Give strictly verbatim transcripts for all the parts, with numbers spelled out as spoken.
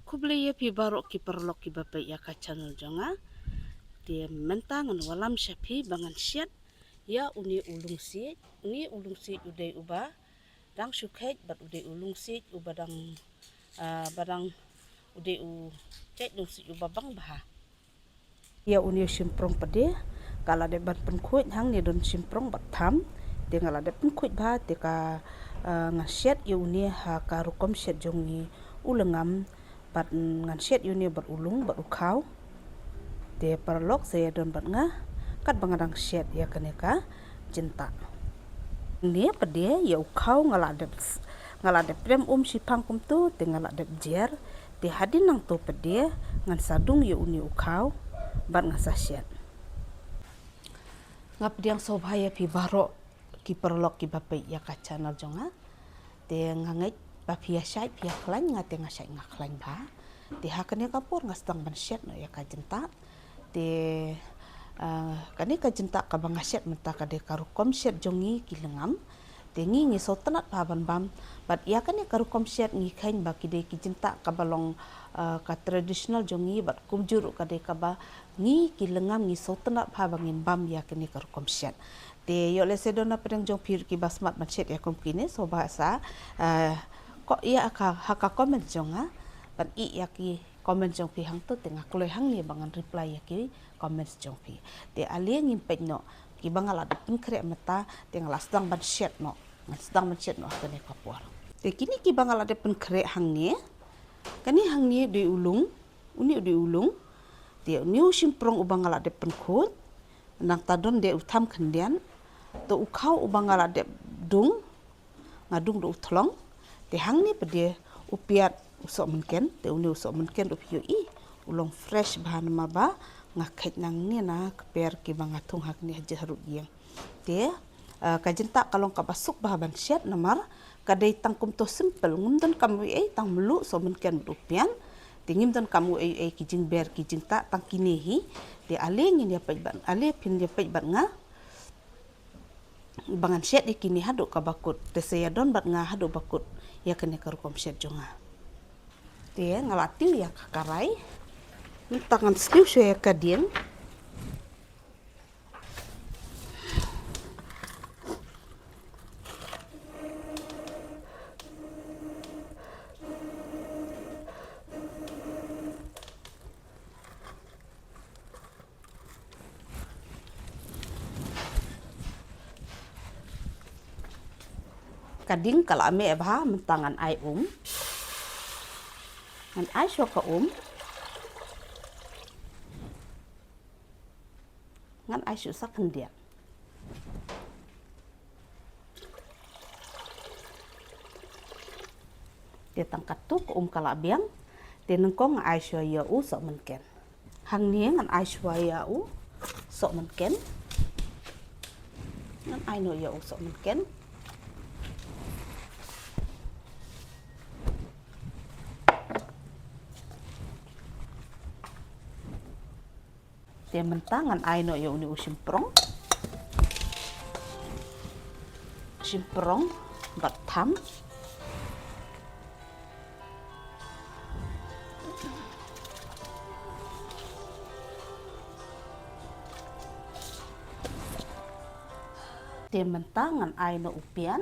Khublei ïa phi baroh ki paralok kiba peit ïa ka channel jong nga. Te mynta ngan wallam sha phi ba ngan shet ïa une u lungsiej. Une u lungsiej u dei uba dang shu kheit bad u dei u lungsiej uba dang, ah, ba dang u dei u kheit lungsiej uba bang bha. Ïa une u shymprong pat de nga la dep ban pynkhuid, hangne don shymprong bad tham. Te nga la dep pynkhuid bha te ka, ah, ngan shet ïa une ha ka rukom shet jong ngi u lyngam. Bad ngan shet ïa une bad u lung bad u khaw. Te paralok sa ïa don bad nga katba nga dang shet ïa kane ka jyntah. Hangne pat de ïa u khaw nga la dep s-, nga la dep prem um shiphang kumto te nga la dep jer. Te hadien nangto pat de ngan sa dung ïa une u khaw bad ngan sa shet. Nga pdiang sngewbha ïa phi baroh ki paralok kiba peit ïa ka channel jong nga. Te nga ngeit ba phi ïa shait phi ïa khlaiñ, nga te nga shait nga khlaiñ bha. Te ha kane ka por nga sdang ban shet noh ïa ka jyntah. Te, ah, kane ka jyntah kaba nga shet mynta ka dei ka rukom shet jong ngi ki lyngam. Te ngi ngi sngewtynnat bha ban bam. Bad ïa kane ka rukom shet ngi kheiñ ba ki dei ki jyntah kaba long, ah, ka traditional jong ngi bad kumjuh ruh ka dei kaba ngi ki lyngam ngi sngewtynnat bha ba ngin bam ïa kane ka rukom shet. Te ïoh lehse don na pdeng jong phi ruh kiba smat ban shet ïa kum kine, sngewbha sa, eh, ko ïa ka, ha ka comment jong nga ban ïeh ïa ki comment jong phi hangto te nga kloi hangne ba ngan reply ïa ki comments jong phi. Te ale ngin peit noh kiba nga la dep pynkhreh mynta te nga la sdang ban shet noh. Ngan sdang ban shet noh ha kane ka por. Te kine kiba nga la dep pynkhreh hangne, kane hangne u dei u lung, une u dei u lung. Te une u shymprong uba nga la dep pynkhuid. Nangta don de u tham khyndiat. Te u khaw uba nga la dep dung, nga dung da u thlong. Te hangne pat de u piat u sohmynken, te une u sohmynken ruh phi ïohi u long fresh bha namar ba nga kheit nangne na kper kiba nga thung hangne ha jarum ïing. Te, eh, ka jyntah ka long kaba suk bha ban shet namar ka dei tang kumto simple, ngim donkam uei uei, tang mluh, sohmynken bad u pian. Te ngim donkam uei uei ki jingber ki jingtah, tang kine hi. Te ale ngin ïa peit bad, ale phin ïa peit bad nga ba ngan shet ïa kine haduh kaba kut. Te sa ïa don bad nga haduh ba kut ïa kane ka rukom shet jong nga. Te nga la tiew ïa ka karai. Mynta ngan sniew shuwa ïa ka dieng. Ka dieng ka la meh bha, mynta ngan ai um. Ngan ai shuwa ka um. Ngan ai shuh sa khyndiat. Te tang katto ka um ka la biang. Te nyngkong ngan ai shuwa ïa u sohmynken. Hangne ngan ai shuwa ïa u sohmynken. Ngan ai noh ïa u sohmynken. Te mynta ngan ai noh ïa une u shymprong. Shymprong bad tham. Te mynta ngan ai noh u pian.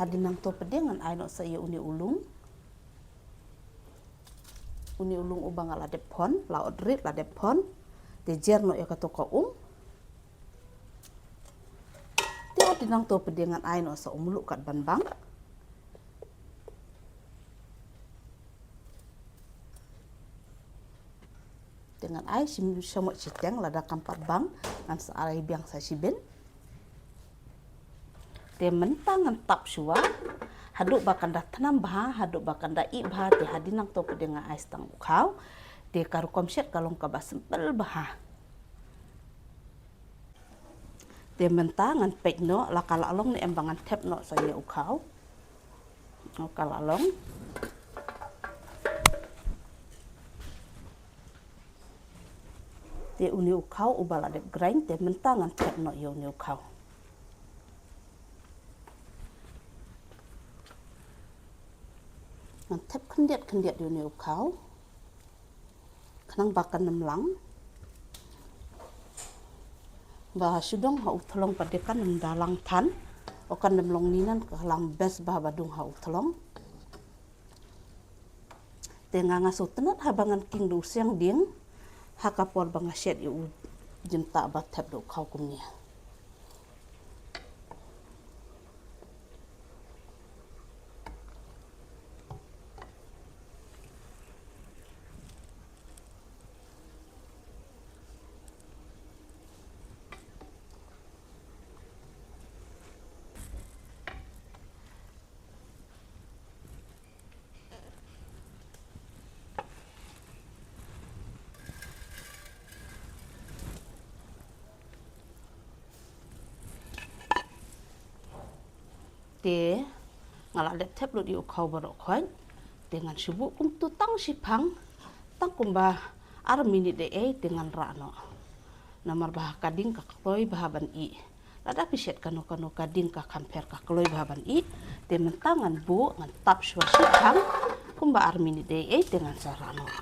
Hadien nangto pat de ngan ai noh sa ïa une u lung. Une u lung uba nga la dep phon, la ot rit la dep phon. Te jer noh ïa kato ka um. Te hadien nangto pat de ngan ai noh sa u mluh kat ban bang. Te ngan ai shim, shim shiteng, lada kam pat bang ngan sa ai biang sa shibun. Te mynta ngan tap shuwa haduh ba kan da thnam bha, haduh ba kan da ih bha, te hadien nangto pat de ngan ai sa tang u khaw. Te ka rukom shet ka long kaba simple bha. Te mynta ngan peit noh la ka la long ne em ba ngan thep noh sa ïa u khaw. Ka la long. Te une u khaw uba la dep grind te mynta ngan thep noh ïa une u khaw. Ngan thep khyndiat khyndiat ïa une u khaw. Khnang ba kan ym lang. Ba shu dong ha u thlong pat de kan ym da lang than. O kan ym long ninan ka lang best ba ba dung ha u thlong. Te nga nga sngewtynnat haba ngan king da u siang dieng ha ka por ba nga shet ïa u jyntah ba thep da u khaw kumne. Te nga la dep thep lut ïa u khaw baroh khoit. Te ngan shu buh kumtu tang shiphang, tang kumba ar minit dei ei te ngan rah noh. Namar ba ka ding ka kloi bha ban ih. Lada phi shet kano kano ka ding ka kham pher ka kloi bha ban ih. Te mynta ngan buh ngan tap shuwa shiphang kumba ar minit dei ei te ngan sa rah noh.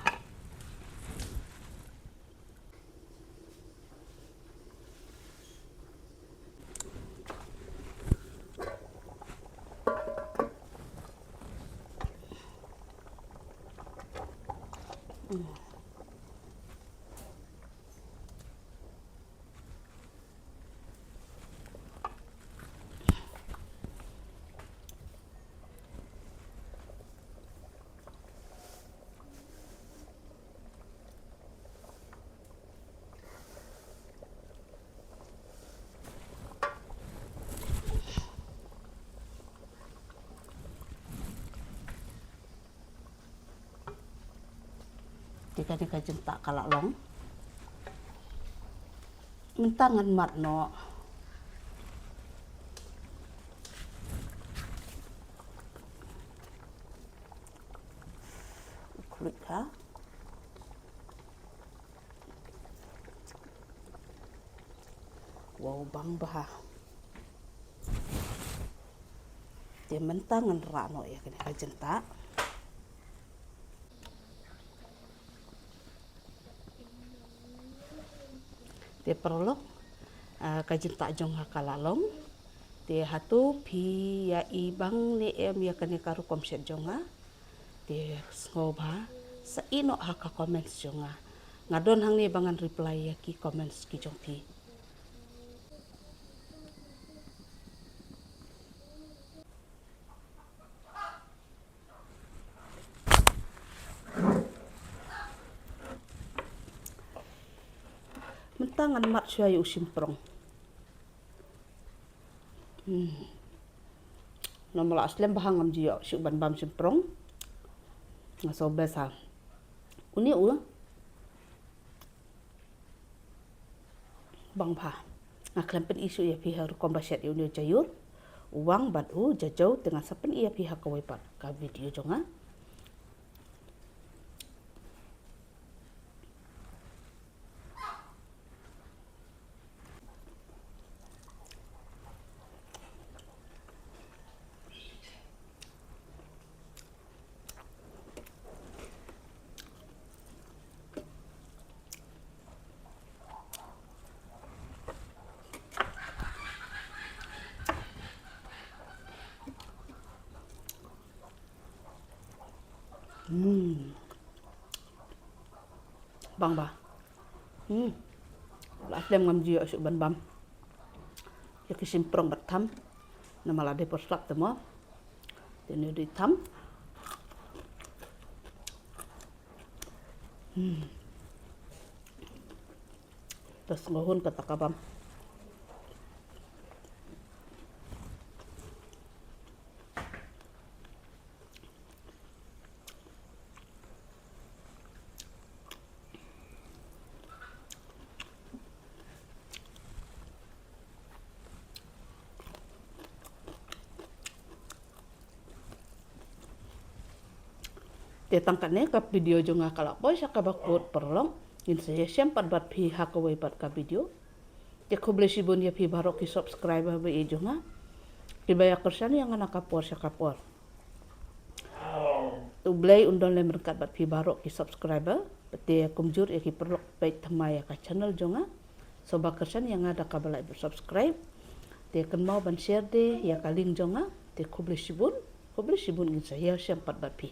Te kane ka jyntah ka la long. Mynta ngan mad noh. Khluit ka. Wow, bang bha. Te mynta ngan rah noh ïa kane ka jyntah. Te paralok, ah, ka jyntah jong nga ka la long. Te hato phi ïa i bang ne em ïa kane ka rukom shet jong nga. Te sngewbha sa i noh ha ka comments jong nga. Nga don hangne ba ngan reply ïa ki comments ki jong phi. Mynta ngan mad shuwa ïa u shimprong. Hmm. Namar la slem bha ngam ju ïoh shuh ban bam shimprong. Nga sngewbha sa. Une u bang bha. Nga khlem pyni shuh ïa phi ha rukom ba shet ïa une u jaiur, u wang bad u jajew, te ngan sa pyni ïa phi ha kawei pat ka video jong nga. Hmm. Bang bha. Hmm. La slem ngam ju ïoh shuh ban bam ïa ki shimprong bad tham. Namar la dei por slap te mo. Te une u dei tham. Hmm. Te sngewhun kata ka bam. Te tang kane ka video jong nga ka la poi sha kaba kut, paralok. Ngin sa ïashem pat bad phi ha kawei pat ka video. Te khublei shibun ïa phi baroh ki subscriber ba ïeit jong nga, kiba ïa kyrshan ïa nga na ka por sha ka por. U Blei un don lem ryngkat bad phi baroh ki subscriber. Te kumjuh ïa ki paralok peit thymmai ïa ka channel jong nga, sngewbha kyrshan ïa nga da kaba like bad subscribe. Te kynmaw ban share de ïa ka link jong nga. Te khublei shibun, khublei shibun, ngin sa ïashem pat bad phi.